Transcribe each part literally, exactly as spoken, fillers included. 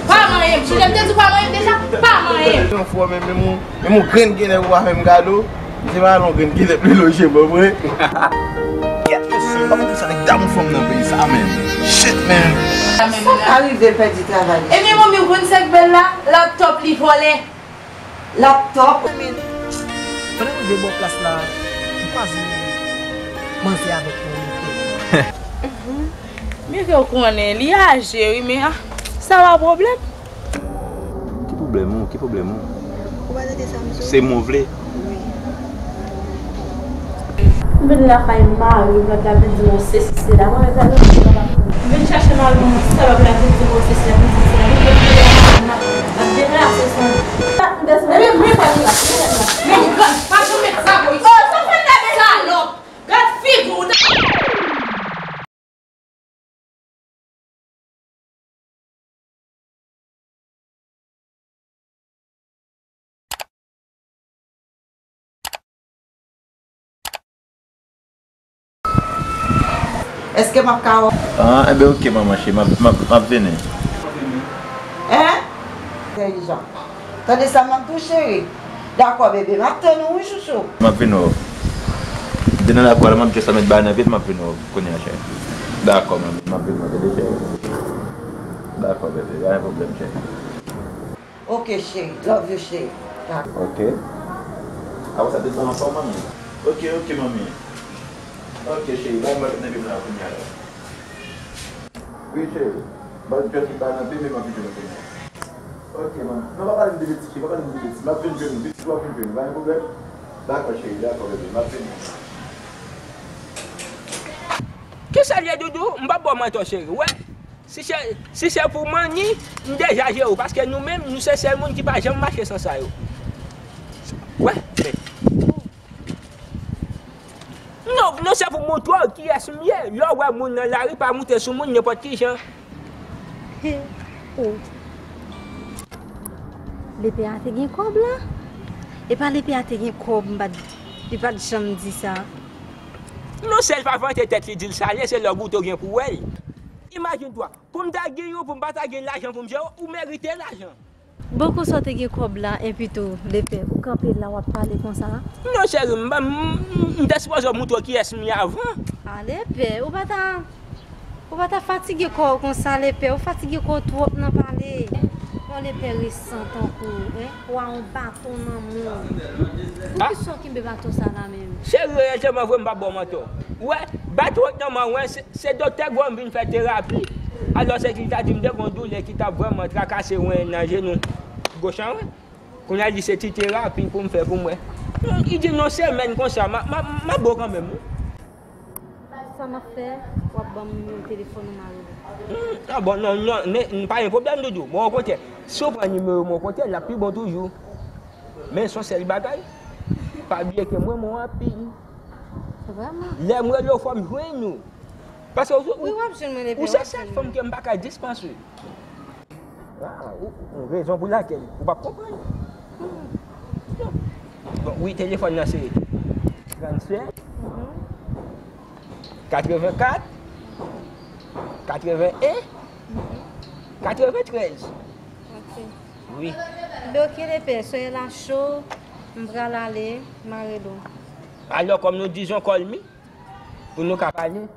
Pa manyen m. Sonje m te di w pa manyen m deja? Pa manyen m. Yon fwa menm, menm yon, menm yon grenn genlè ou pa fè m kado. Se pa yon grenn genlè pli loje, bon, vre. Yes, pa konn sa nèg damou fanm nan peyi sa, men. Shit, man. Sa ka rive l pèdi travay li. Ebyen, manmi, ou konn sa k bèl la? Laptop li vòlè. Laptop. Pandan m rive bò plas la, m kwaze manzè avèk yon repo. Byen ke w konnen, li aje, wi, men, ah, sa pa pwoblèm. Ki pwoblèm ou? Ki pwoblèm ou? Ou pa tande sa m di w? Se mwen w vle? Wi. M vin lakay mari m, lòt la vin di m yon sesi sela. Mwen menm sa, m vin chache mari m, sa lòt la vin di m yon sesi, la vin di m sela. Vin vin vin la, m ap deplase san. Ebyen, mwen pa deplase, mwen pa deplase. Men ou gad, pa janm met sa, boy. Oh, sa fè n lave salòp. Gad figi w. Èske m ap ka wè w? Ah, enben, oke, manman cheri, m ap, m ap, m ap vini. Hein? Entèlijan. Tande sa m ap di w, cheri. Dakò, bebe, m ap tann ou, wi, chouchou. M ap vin wè w. M te nan lakou a la, m ap just met bagay nan vide, m ap vin wè w kounye a, cheri. Dakò, manmi, m ap vin wè w, tande, cheri. Dakò, bebe, pa gen pwoblèm, cheri. Ok, cheri. Love you, cheri. Dakò. Ok. Apre sa, te pran anfòm, manmi. Ok, ok, manmi. Ok, cheri, bay mwen nan vim la kounye a la. Wi, cheri. Ban m just li pa nan peyi, m ap vin jwenn ou kounye a. Ok, manmi. Non, pa pale m de betiz, cheri, pa pale m de betiz. M ap vin jwenn ou, betiz w ap vin jwenn ou, pa gen pwoblèm. Dakò, cheri, dakò, bebe, m ap vini. Kisa l ye, Doudou? M p ap ba w manti, cheri. Wè, si se, si se pou manni, m deja jere w, paske nou menm, nou se sèl moun ki pa janm mache san sa yo. Wè, men. Non, non, se pou montre w kiyès m ye. Lè w wè moun nan lari, pa moute sou moun nenpòt ki jan. Oh. Lepè a te gen kòb la? E pa lepè a te gen kòb, m pa t, li pa t janm di sa. Non, sèl pa vante tèt li, di l sa l ye, se lè w goute w gen pou w wè l. Imajine twa, pou m ta gen yon, pou m pa ta gen lajan pou m jere w, ou merite lajan. Bon, konsa w te gen kòb la, enpi tou, lepè, ou kanpe la, w ap pale konsa? Non, cheri, m, m, m, m te sipoze montre w kiyès m ye avan. A, lepè, ou pa ta, ou pa ta fatige kò w konsa, lepè, ou fatige kò w twòp nan pale. Bon, lepè resan tankou, en, w a yon baton nan men w. Poukisa w kenbe baton sa la menm? Cheri, reyèlman vre, m p ap ba w manti. Ou wè, baton nan men w, se Se doktè Gwo m vin fè terapi. Alò, se ki ta di m de gon doulè ki t ap vrèman trakase mwen nan jenou goch an, wi. Kounye a, li se ti terapi pou m fè pou mwen. Li di nan semèn konsa, m a, m a, m a bon kanmenm, wi. Sa m ap fè, w ap ban m nimewo telefòn ou, m a rele w. Hmm, ah bon, non, non, ne, n pa gen pwoblèm, Doudou. Bon, okontrè, si w pran nimewo m, okontrè, l ap pi bon toujou. Men se yon sèl bagay, pa bliye ke mwen, mwen anpil. Vrèman? Lè m rele w, fò m jwenn ou. Paske ou, wi, w ap jwenn mwen, lepè, ou se sèl fanm ke m pa ka dispanse. Ah, ou, ou, rezon pou lakèl ou p ap konprann. Bon, wi, telefòn nan se trannsèt, katrevenkat, katreven en, katreventrèz. Ok. Wi. Enben, ok, lepè, solèy la cho, m pral ale, m a rele w. Alò, kòm nou di zon call me, pou nou ka pale.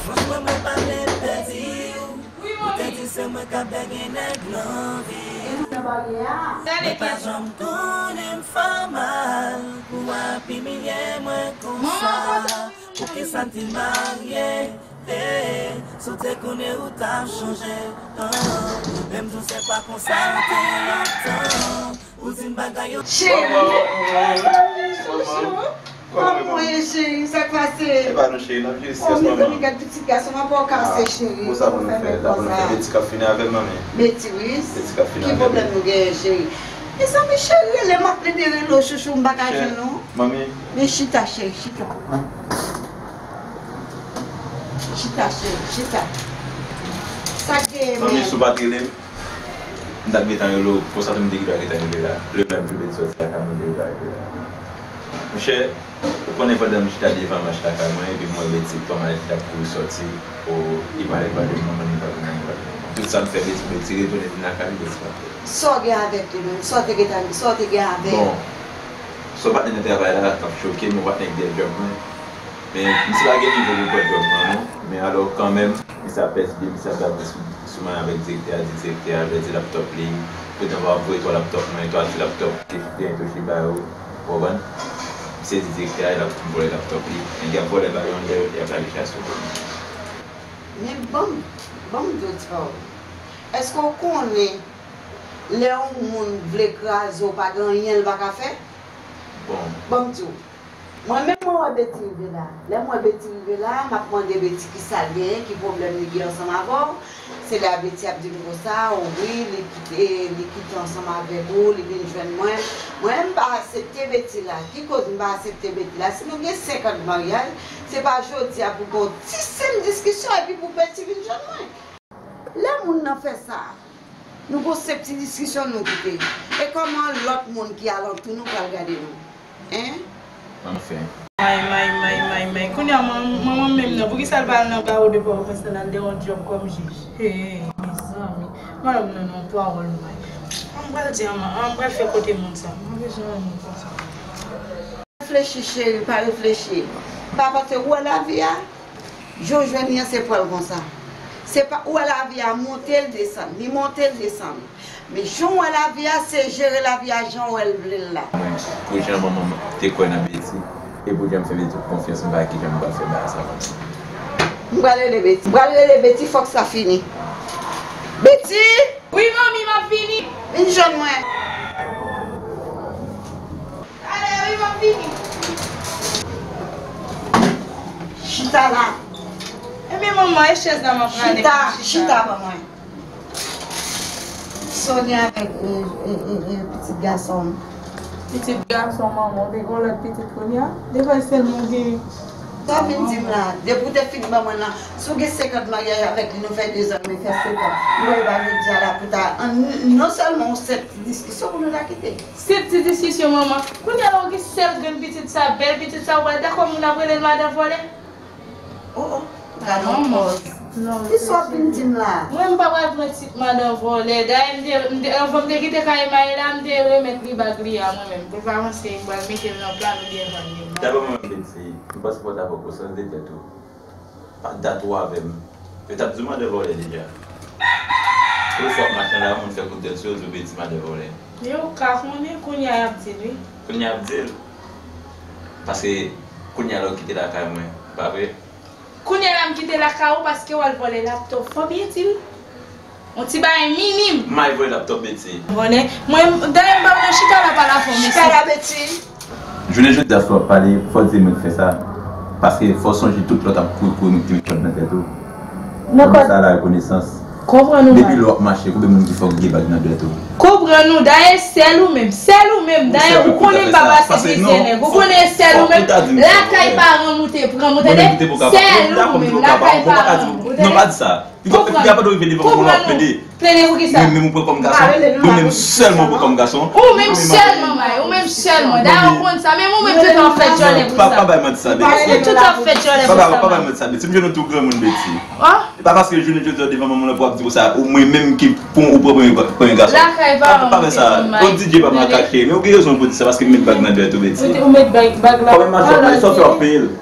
Mwen kwè mwen pa vle pèdi w. Ou te di se mwen k ap bègye nèg nan vi w. Mwen pa janm konnen m fè w mal pou w ap imilye mwen konsa. Poukisa n te marye? Eh, si w te konnen ou t ap chanje. Oh, menm jan se pa konsa te lontan. Ou di m bagay yo. Cheri, chouchou. Kòman w ye, cheri? Sa k pase? E pa nou, cheri, n ap jere strès, manman. Oh, mezanmi, gad pitit gason m ap wè w kase, cheri. Pou sa pou nou fè la, pou nou fè Beti k ap fini avè m, manmi. Beti, wi. Beti k ap fini avè m. Ki pwoblèm nou genyen, cheri? Mezanmi, cheri, rele m ap plede rele w, chouchou, m pa ka jwenn ou. Manmi. Men chita, cheri, chita. Chita, cheri, chita. Sa k genyen, manmi, si w pa t rele m, m t ap gentan rele w, konsa tou m te gentan gentan rive la. Lè menm jou Beti sòti lakay mwen, m te gentan rive la. Monchè, ou konnen pandan m chita devan mach lakay mwen, epi m wè Beti pran malèt li t ap kouri sòti, o, li pale, li pale, manman, li pale, manman, li pale, manman. Tout sa m fè, Beti, Beti retounen vin lakay li, Beti pa t. Sa w gen avèk li menm? Sa w te gentan, sa w te gen avè l? Bon, se yon patnè nan travay la k ap choke m, yon patnè k dèyè djòb mwen. Men, misye pa gen nivo pou l pran djòb mwen, non. Men alò, kanmenm, misye ap pèsiste, misye ap gape sou, sou mwen avèk direktè a, di direktè a vèdi laptòp li. Poutan, w ap voye twa laptòp mwen, twa ti laptòp ke gen Toshiba yo, w konprann? Misye di direktè a, l ap vòlè laptòp li. Men y ap vòlè pa yon lè, y ap lage chay sou do m. Men ban m, ban m di w ti pawòl. Èske w konnen lè yon moun vle kraze w, pa gen anyen l pa ka fè? Bon. Ban m di w. Mwen menm mwen wè Beti rive la. Lè m wè Beti rive la, m ap mande Beti kisa l genyen, ki pwoblèm li gen ansanm avè w. Se la Beti ap di m konsa, o wi, li kite, li kite ansanm avèk ou, li vin jwenn mwen. Mwen menm m pa aksepte Beti la. Ki koz m pa aksepte Beti la? Si nou gen senk an de maryaj, se pa jodi a pou gon ti senp diskisyon epi pou Beti vin jwenn mwen. Lè moun nan fè sa, nou gon senp ti diskisyon nou kite. E kòman lòt moun ki alantou nou pral gade nou? Hein? Anfen. May, may, may, may, may. Kounye a, man-, manman m menm nan, poukisa l pa al nan bawo de Pòtoprens lan, al devan djòb kòm jij? Hey, mezanmi. Manman m nan, nan pawòl may. An m pral di, an, an m pral fè kote moun sa. Mwen bezwen anyen konsa. Pa reflechi, cheri, pa reflechi. Pa panse ou wè lavi a. Jan w jwenn li an, se pran l konsa. Se pa, ou wè lavi a monte, l desann. Li monte, l desann. Men jan w wè lavi a, se jere lavi a jan w wè l vle l la. Mwen, pou jan manman m te kwè nan Beti, e pou jan m fè Beti konfyans, m pa wè kijan m pral fè bagay sa konsa. M pral rele Beti. M pral rele Beti, fòk sa fini. Beti! Wi, manmi, m ap vini. Vin jwenn mwen. Ale, wi, m ap vini. Chita la. Ebyen, manman, e chèz la m ap rale pou m chita. Chita, chita ban mwen. Sonia avèk, e, e, e, e, pitit gason m. Pitit gason manman, ou te gen yon lòt pitit kounye a? Depi sèlman ou gen. Sa w vin di m la, depi w te fin ban mwen nan, si w gen senkant maryaj avèk li, nou fè dezan, men fè setan. M wè e pa jodi a la pou ta, an, non sèlman yon senp ti diskisyon pou nou ta kite. Senp ti diskisyon, manman. Kounye a la, ou gen sèl grenn pitit sa, bèl pitit sa, ou pral dakò moun ap rele l madan vòlè? Oh, oh, gade yon pòz. Ki sa w ap vin di m la? Mwen, m pa pral pran tit madan vòlè. Dayè, m te, m te, anvan m te kite kay Mayi la, m te remèt li bag li a mwen menm. Pou l pa panse m pral mete l nan pla nou byen vann li. Dabò mwen menm, Beti, m panse fò w ta pran konsyans de tèt ou. Pa dat ou avè m. Yo t ap di w madan vòlè deja. Premye fwa w ap mache nan lari, moun fè kout dwèt sou yo, di w Beti madan vòlè. Yo ka konnen, kounye a y ap di l, wi. Kounye a y ap di l. Paske kounye a la w kite lakay mwen, pa vre? Kounye a la m kite lakay ou paske w al vòlè laptòp. Fò w byen di l. Yon ti bagay minim. M al vòlè laptòp Beti. Vòlè. Mwen, dayè m pa vle chita la pa la fò, mèsi. Chita la, Beti. Jounen jodi a, si w ap pale, fò w di mwen k fè sa. Paske fò w sonje tout lè w t ap kouri, kouri, met ti mikwob nan tèt ou. Nan kòd. Sa la rekonesans. Konprann ou. Depi lè w ap mache, konbyen moun ki fè w gen bag nan dwèt ou? Konprann ou, dayè sèl ou menm, sèl ou menm, dayè ou konnen m pa pase plizyè nèg, ou konnen sèl ou menm, lakay paran m ou te pran m, ou tande? Sèl ou menm, lakay paran m, ou tande? Non, pa di sa. Konprann. Konprann ou. Plede pou kisa? Mwen menm ou pran kòm gason. Mwen menm sèlman ou pran kòm gason. Ou menm sèlman, May, ou menm sèlman. Dayè ou konn sa, menm ou menm tout ap fè djòlè pou sa. Pa, pa bay manti sa, Beti. Ou tout ap fè djòlè pou sa. Pa bay manti sa, Beti. M jwenn ou tou granmoun, Beti. E pa paske jounen jodi a devan manman w pou ap di konsa, ou mwen menm ki pran, ou pran premye, premye gason. Pa, pa fè sa. O D J pa m a kache, men ou gen rezon pou di sa, paske m met bag nan dwèt ou, Beti. Ou met bag, bag la. Kòm mache, sa w fè w ap peye l.